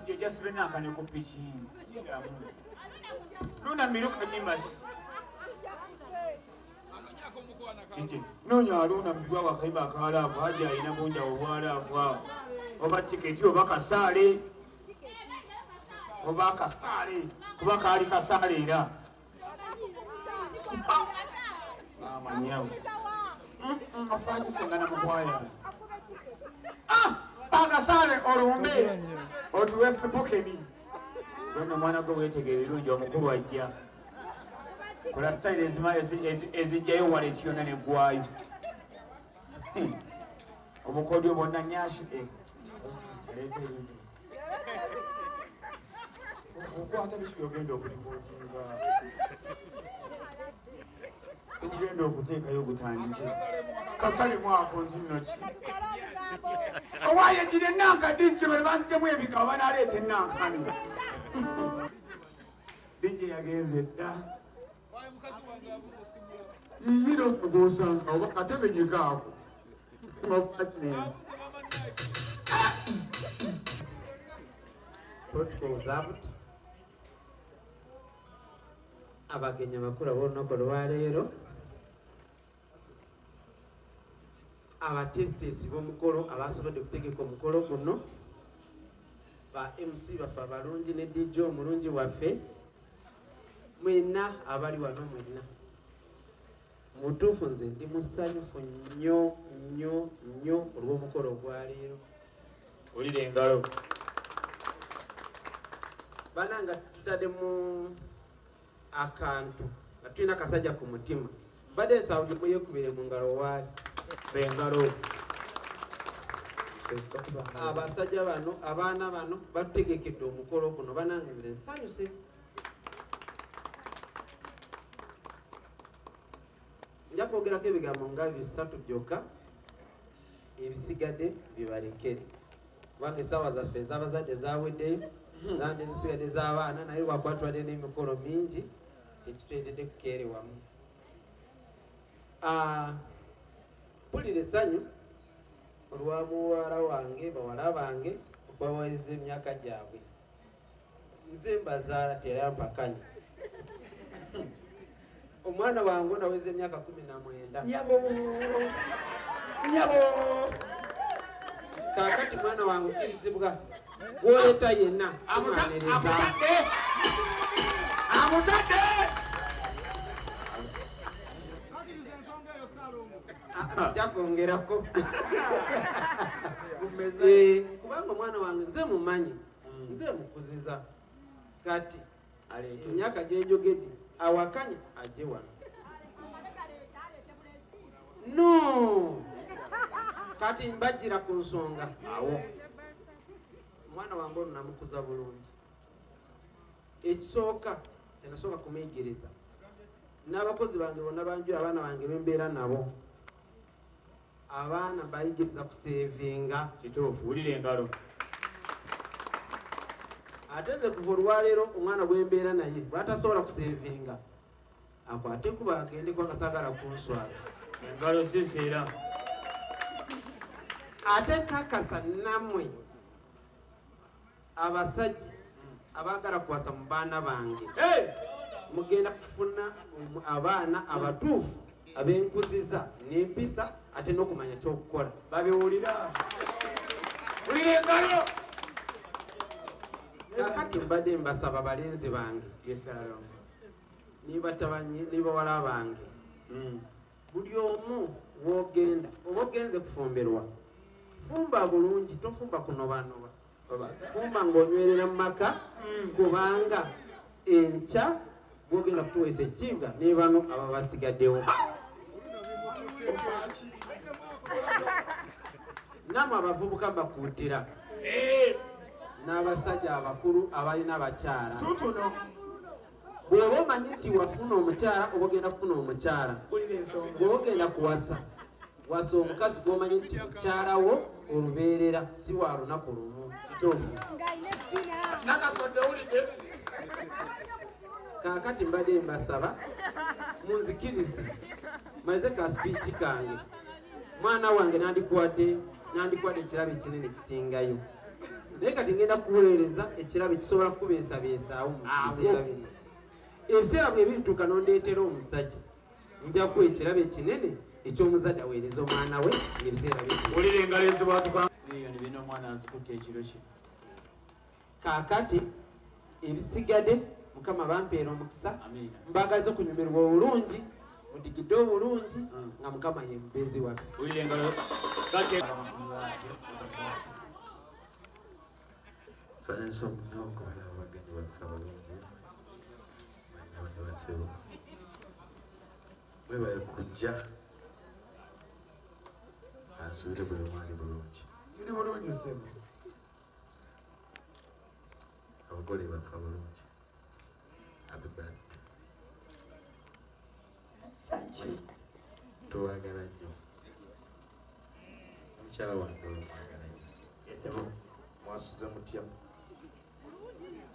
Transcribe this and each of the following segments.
Jajasibe nankane ku piki. Luna miruka nyimaki. Noonya aluna migwa wakayimba akalaavu haja alina bungi awo obwalaavu awo oba tiketi oba kasaale oba akasaale kuba kaali kasaale era amanyawo ofakisenga namukwaya akasaale olumbe otuwe sipokeni yonna omwana gwe weetega ebirungi omukulu ajja kola sitayiro ezijjayo wala eki yonna neggwayo obukodyo bwonna nyashi aleeta ebizibu okwata biki byogenda okulikodinga ogenda okuteekayo gutandike kasalemu ako nti nno ki owaaye gira enanka dijje bali banzijemu ebigabo banaleeta enankani dijje yagenze dda yiyira okugosanga oba katebe nyikaako Protocol observed. Abagenyi abakulu ab'olunaku olwaleero, abateesiteesi b'omukolo abasobodde okutegeka omukolo guno, ba MC baffe abalungi ne DJ omulungi waffe, mwenna abali wano mwenna. Mu butuufu nze ndi musanyufu nnyo nnyo nnyo olw'omukolo ogwaleero. Wulira engalo. Bananga tutadde mu akantu nga tulina akasajja ku mutima. Mbadde nsaba buli omu yeekubire mu ngalo waali. Engalo. Abasajja bano, abaana bano batutegekedde omukolo guno. Banange nze nsanyuse. Nja kwogerako ebigambo nga bisatu byokka, ebisigadde bibalekere kubanga essaawa zaffe ez'abazadde zaweddeyo, zande zisigadde z'abaana, naye lwakuba tubadde n'emikolo mingi kyekituleetedde kukeere wamu. Mpulira essanyu olwa muwala wange, bawala bange okubawaliza emyaka gyabwe. Nze mbazaala terampakanya. Omwana wange ono aweza emyaka 19. Nyabo nyabo. Kaakati mwana wange okkirizibwa gwoleeta yenna kumwaniriza. Amutadde amutadde. Sijja kwongerako kubanga omwana wange nze mumanyi, nze mukuziza. Kati emyaka gyenjogedde awakanya ajje wano. No, kati mbajjira ku nsonga awo. Omwana wange ono namukuza bulungi. Ekisooka kyenasooka kumuyigiriza, n'abakozi bange bonna banjula, abaana bange bembeera nabo, abaana bayigiriza kusevinga. Kituufu, wulira engalo. Ate nze kuva olwaleero omwana gwembeera naye bwatasobola kusevinga akwate kuba agende, kubanga saagala kunswaza. Engalo siseera. Ate kakasa nammwe abasajja abaagala kuwasa mu baana bange, mugenda kufuna abaana abatuufu abenkuziza n'empisa ate n'okumanya kyokukola. Babiwulira, wulira engalo. Kakati mbadde mbasaba balenzi bange ne batabani ne bawala bange, buli omu w'ogenda oba ogenze kufumbirwa, fumba bulungi, tofumba kunobanoba, fumba ng'onywerera mu maka, kubanga enkya bwogenda kutuweesa ekitiibwa ne bano ababa basigaddewo. Nammwe abavubuka mbakuutira n'abasajja abakulu abalina abakyala, bw'oba omanyi nti wafuna omukyala oba ogenda kufuna omukyala, bw'oba ogenda kuwasa, wasa omukazi gw'omanyi nti mukyala wo olubeerera, si wa lunaku lumu. Kituufu. Kaakati mbadde mbasaba munzikirize maze ka speech kange. Mwana wange nandikuwadde Nandikwadde ekirabo ekinene kisingayo, naye kati ngenda kuweereza ekirabo ekisobola kukubeesabeesaawo mu biseera bino. Ebiseera bwe birituuka n'ondeetera omusajja, nja kuwa ekirabo ekinene eky'omuzadde aweereza omwana we ng'ebiseera bituuka. Wulira engalo ezibwatuka. Miliyoni bina omwana azikutte ekiro kino. Kaakati ebisigadde, Mukama bampeera omukisa. Amiina. Mbagaliza okunyumirwa obulungi, mudigidde obulungi, nga Mukama ye mubeezi waffe. Wulira engalo gate. Nsanyuse nnyo okubeera abagenyi baffe abalungi, bannyabo ne bassebo. Mwebale kujja, ansuubire buli omu ali bulungi. Tuli bulungi, ssebo. Abagole baffe abalungi, happy birthday. Thank you. Tubaagala nnyo. Omukyala wange oyo mwagala nnyo. Esebo. Mwasuze mutya?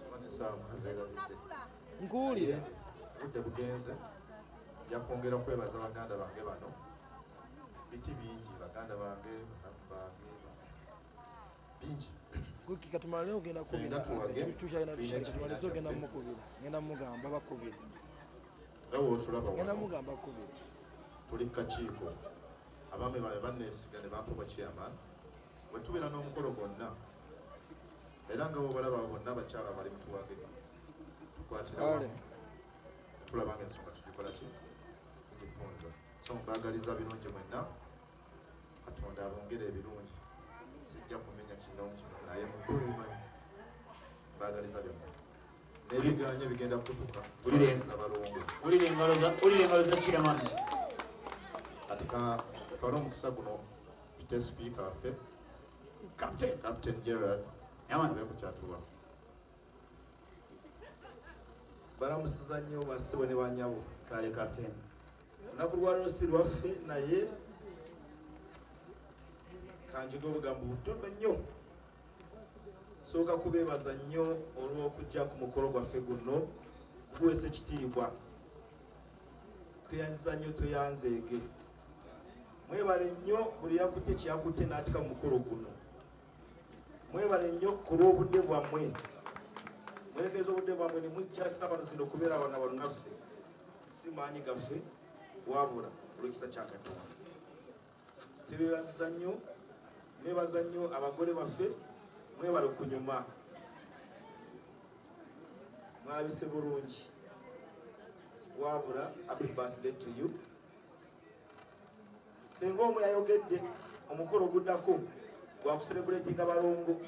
Oba nesaawa mwazeerabidde? Nkuwulira. Obudde bugenze, nja kwongera okwebaza baganda bange bano. Biti bingi, baganda bange, banaku bange, bingi. Guki katumale ogenda kubira. Ffenna tuwage, Tukyalina tulina tukyalina ekibiina tumalirize ogenda kyaffe. mukubira. Ngenda mugamba bakubire. Nga wootulaba Ngenda wano, mugamba bakubire. tuli ku kakiiko. Abaami bange banneesiga ne bampa bwa chairman. Bwe tubeera n'omukolo gwonna, era nga bwobalaba bonna abakyala bali mutuwage, tukwatira Kale. wamu, tulaba nga ensonga tugikola ki, tugifunza. So mbaagaliza birungi mwenna, Katonda abongere ebirungi. Sijja kumenya kino kino, naye mubimanyi. Mbaagaliza byonna n'ebiganye bigenda kututuka. Wulire. Balongo. Wulira engalo za chairman. Kati ka twale omukisa guno pite sipiika waffe, Captain. Captain Gerard, Yaman. abe ku kyatuwa. Balamusiza nnyo bassebo ne banyabo. Kale, Captain. Olunaku lwaleero si lwaffe, naye kanjiga obugambo butono nnyo. Sooka kubeebaza nnyo olw'okujja ku mukolo gwaffe guno, kuweesa ekitiibwa. Tweyanziza nnyo, tweyanzeege. Mwebale nnyo buli yakutte kyeyakutte n'atika mu mukolo guno. Mwebale nnyo ku lw'obudde bwammwe, mwerekeza obudde bwammwe ne mujja ssabano zino okubeera wano wano naffe. Si maanyi gaffe, wabula olw'ekisa kya Katonda. Twebeebaziza nnyo. Nebaza nnyo abagole baffe, mwebale okunyuma, mwalabise bulungi. Wabula happy birthday to you. Singa omu yayogedde, omukolo oguddako gwakucelebratinga balongo.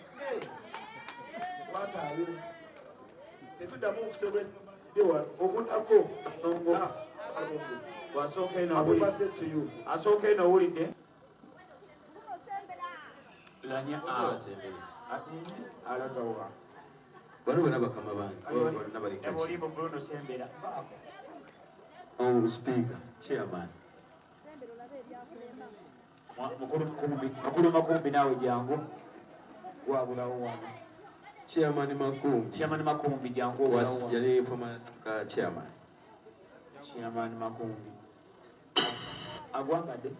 Wataayo tetuddamu okucelebrate birthday wano oguddako. Balongo. Ah, balongo. Wasooka eno. Happy Owulidde. birthday to you. Asooka eno, owulidde lanya. Alagawa? Bano bonna bakama bange, bonna bali kaki. Olimbo Bruno, sembera. Oh, speaker, chairman. Mukulu Makumbi, Mukulu Makumbi, naawe jangu, wabulawo wano. Chairman Makumbi. Chairman Makumbi, jangu, obulawo wano. Yali former chairman. Chairman Makumbi agwambadde.